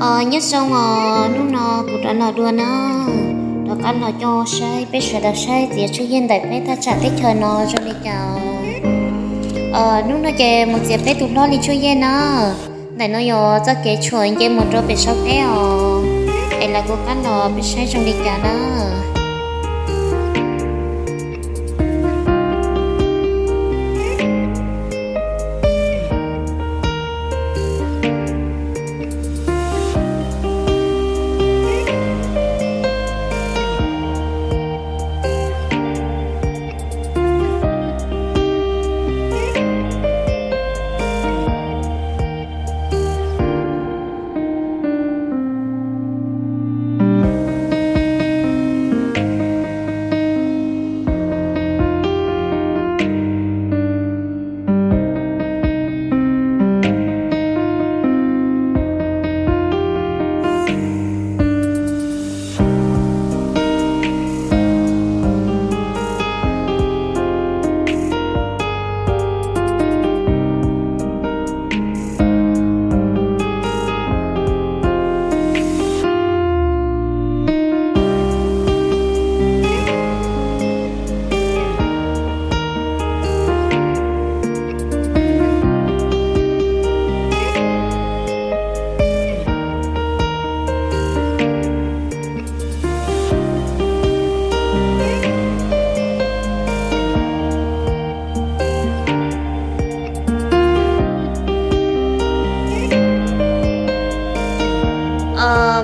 Os, nyob zoo os, hnub no kuv rov los dua na, rov qab los coj saib peb sawv daws saib txiav tshuaj yej ntawm peb thaj tsam teb chaws no zoo li cas. Os, hnub no ces mus txiav peb tus hlob li tshuaj yej na. Ntawm no yog txoj kev tshuam nce mus rau pem saum teb os, es lawv kuj qab los peb saib zoo li cas na.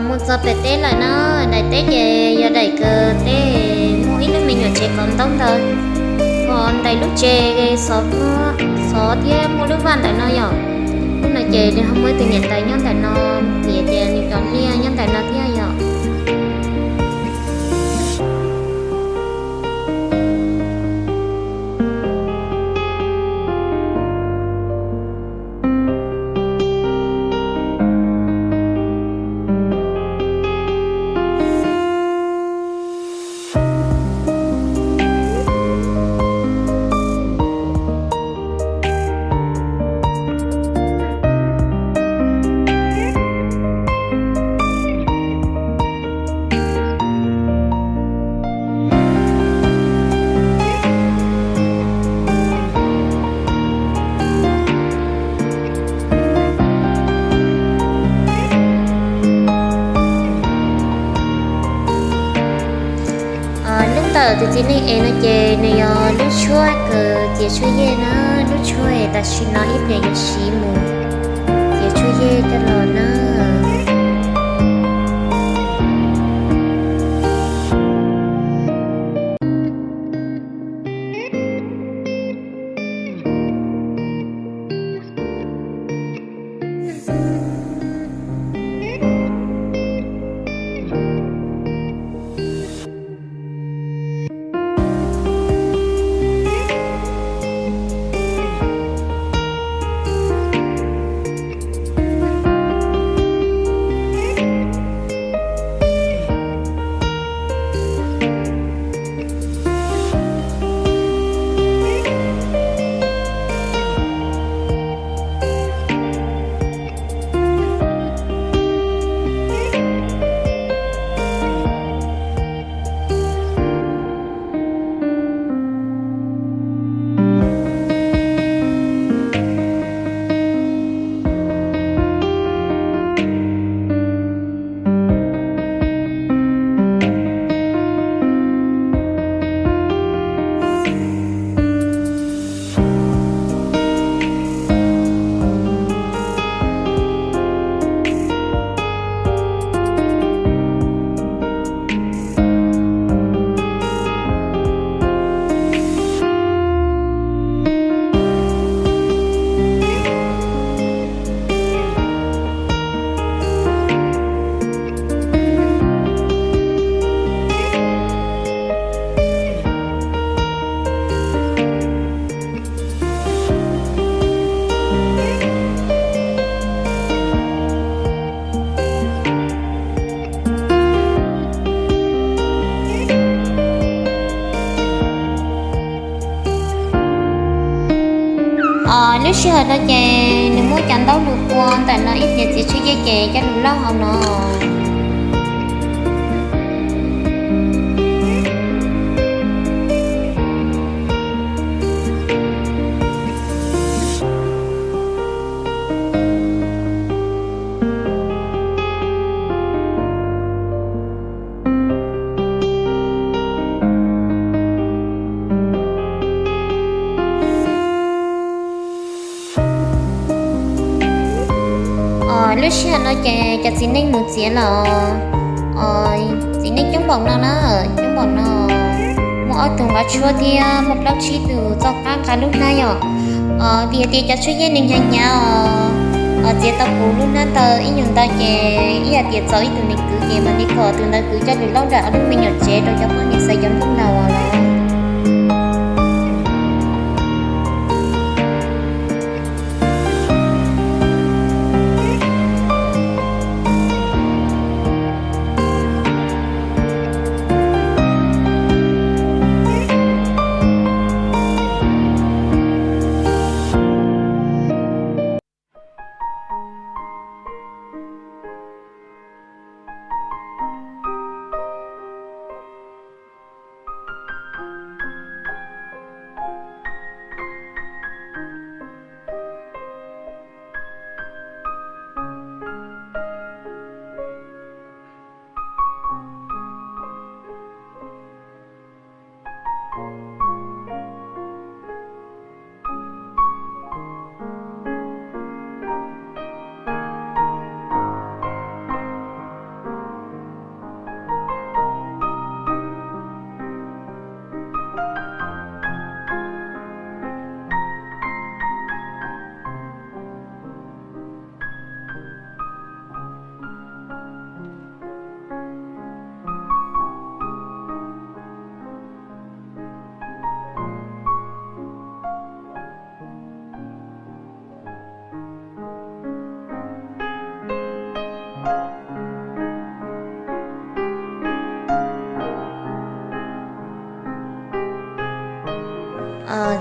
Mus txog pem teb lawm na, daim teb ces yog daim kawg teb, muaj ib lub me nyuam tsev kaus ntaub ntawd, ho ntais lub tsev xov, xov thiab muaj lub vaj ntawm no yom. Lub no ces nws ho muaj ib tug niam tais nyob ntawm no, vim tias nws cov liaj nyob ntawm no thiab yom. Lub ntawm tus txiv neej es no ces nws yog lub tshuab kws txiav tshuaj yej na, lub tshuab es tam sim no ib pliag yuav siv mus txiav tshuaj yej coj los na. Lub sij hawm no ces nws muaj Ntaub lug kua ntawm no ib pliag txiav tshuaj yeej ces coj lug lauj hauv no. Lub sij hawm no ces cov txiv neej mus txiav lawm. Txiv neej coob npaum no na, coob npaum no. Muaj ob tug nqa tshuab thiab muaj plaub tsib tug txoj qab nqa lub hnab yom. Vim hais tias cov tshuaj yeej nws hnyav hnyav os, txiav tau puv lub hnab ntawd ib nyuag ntau ces ib yam tias txaus ib tug neeg kwv ces mam li kom tus ntawd kwv coj lug lauj nram lub me nyuam tsev rau cov poj niam xaiv cov nplooj laus os.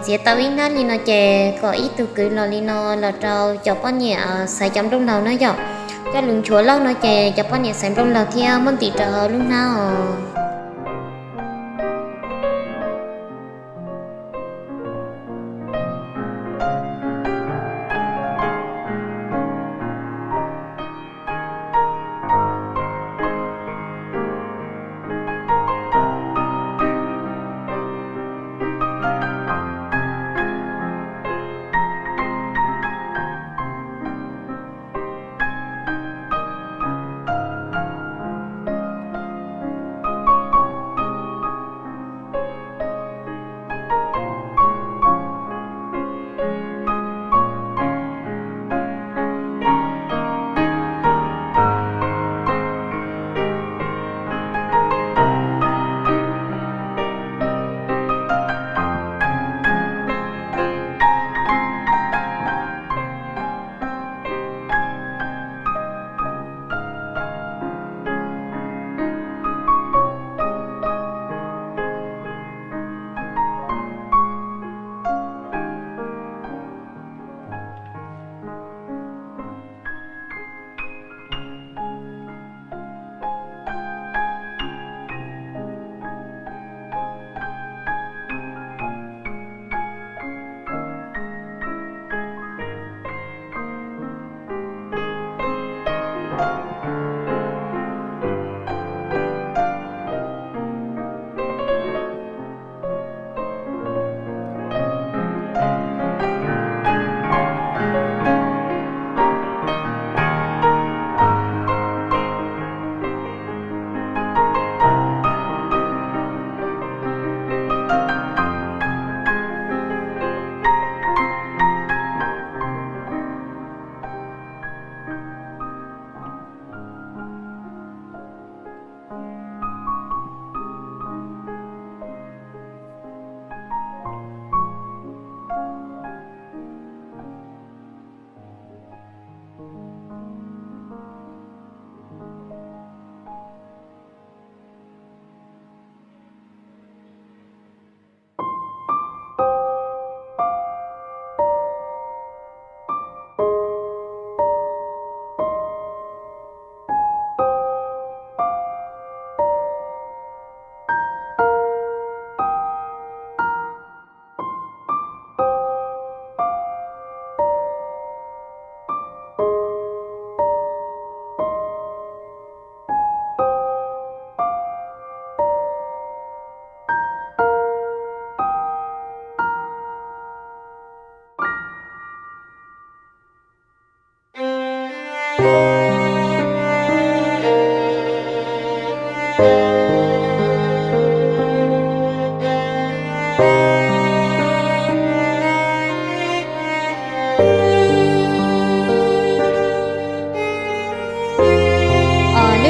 Txiav tau ib hnab li no ces kom ib tug kwv los li no los rau cov poj niam xaiv cov nplooj laus na yom. Coj lug nchuav lauj no ces cov poj niam xaiv nplooj laus thiab muab ntim rau hauv lub hnab os.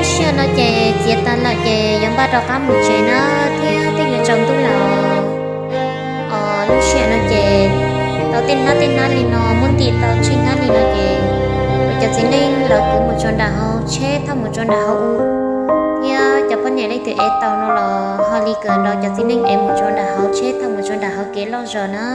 Lub sij hawm no ces txiav tas lawm ces yuav npaj rov qab mus tsev na, thiab twb yuav tsaus ntuj lawm. Lub sij hawm no ces tau tej hnab tej hnab li no muab ntim tau tsheej hnab li no ces cov txiv neej lawv kwv mus tso nram hauv tsheb thauj mus tso nram hauv ub, thiab cov poj niam leej twg ev tau no los ho li kwv nrog cov txiv neej ev mus tso nram hauv tsheb thauj mus tso nram hauv kev loj zog na.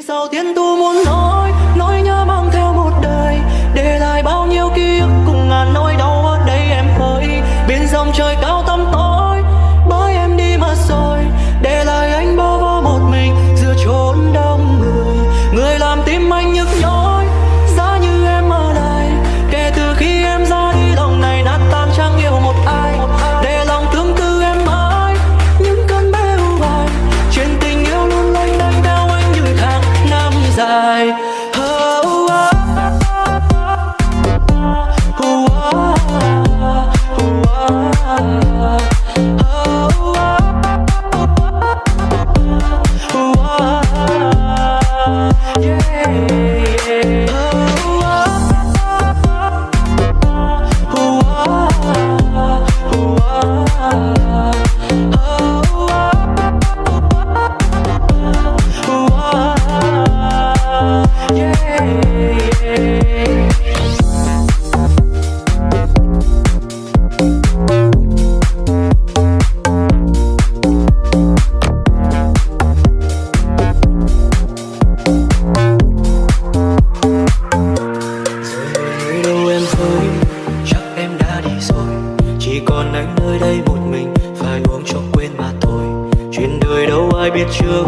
Sao thiên thu muốn nói, nỗi nhớ mang theo một đời, để lại bao nhiêu ký ức cùng ngàn nỗi đau ở đây em ơi. Bên dòng trời cao tăm tối, bới em đi mất rồi, để lại anh bơ vơ một mình giữa chốn đông người. Người làm tim anh nhức nhối, giá như em ở lại. Kể từ khi em ra đi lòng này nát tan chẳng yêu một ai, để lòng tương tư em mãi. Những cơn mê u hoài, chuyện tình yêu luôn lênh đênh theo anh như tháng năm dài. Rồi người ơi đâu em ơi, chắc em đã đi rồi. Chỉ còn anh nơi đây một mình, phải uống cho quên mà thôi. Chuyện đời đâu ai biết trước,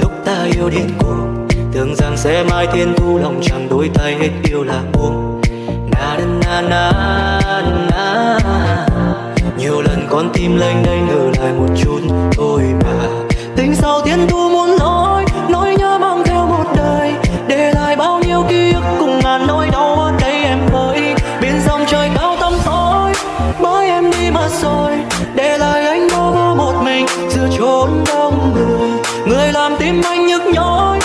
lúc ta yêu điên cuồng. Tưởng rằng sẽ mãi thiên thu lòng chẳng đổi thay, hết yêu là buông. Na na na na na. Nhiều lần con tim lênh đênh ở lại một chút thôi mà. Tình sao thiên thu muốn nói, nỗi nhớ mang theo một đời, để lại bao nhiêu ký ức cùng ngàn nỗi đau ở đây em ơi. Bên dòng trời cao tăm tối, bới em đi mất rồi, để lại anh bơ vơ một mình giữa chốn đông người. Người làm tim anh nhức nhối,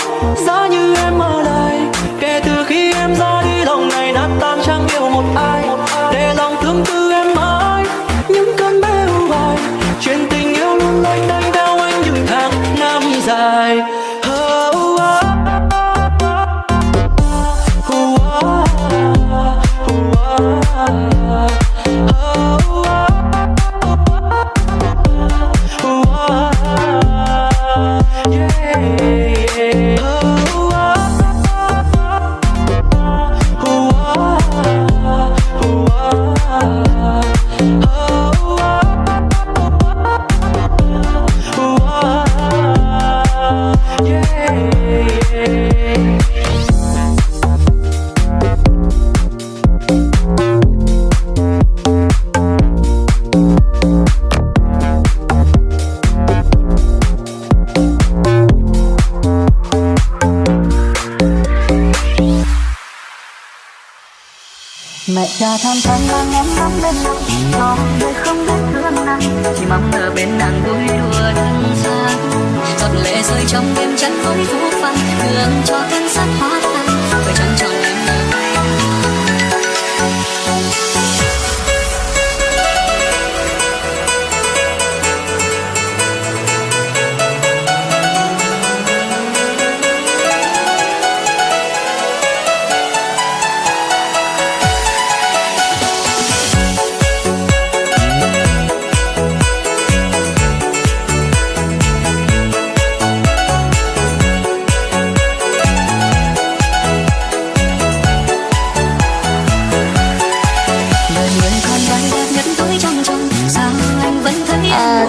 giá như em ở lại. Kể từ khi em ra đi lòng này nát tan chẳng yêu một ai, để lòng tương tư em mãi. Những cơn mê u hoài, chuyện tình yêu luôn lênh đênh theo anh những tháng năm dài. Mẹ cha than thắn mang em ngắm bên lăng, lo người không biết thương nặng, chỉ mong ở bên nàng vui đùa thân gian. Giọt lệ rơi trong đêm trắng với phũ phàng, thương cho cơn giấc hoa tan, phải chẳng chọn em.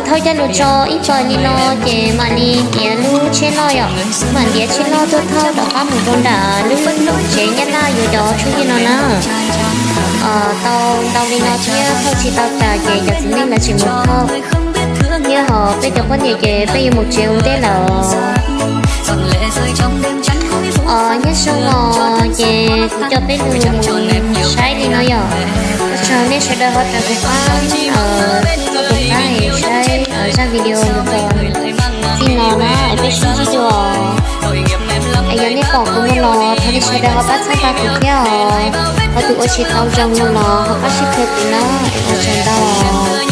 Thauj coj lug tso ib pawg li no ces mam li ntiav lub tsheb loj yom. Mam ntiav tsheb loj tuaj thauj rov qab mus rau nram lub tsev Nyab Laj yuav cov tshuaj yig no na. Tau ntau li no thiab thauj tsis tau tas ces cov txiv neej lawv tsis mus thauj. Thiab ho peb cov poj niam ces peb yuav mus tsev ua ntej lawm. Nyob zoo os, ces kuv coj peb mus saib li no yom. Ua tsaug nej sawv daws ho raws kuv qab, kuv qab saib zaj video mus txog txij no na, es peb sib ntsib dua. Es yog nej pom kuv no los thov nej sawv daws ho pab txhawb nqa kuv thiab os. Ho tus ua tsis tau zoo no los ho pab sib qhia kuv na, es ua tsaug ntau.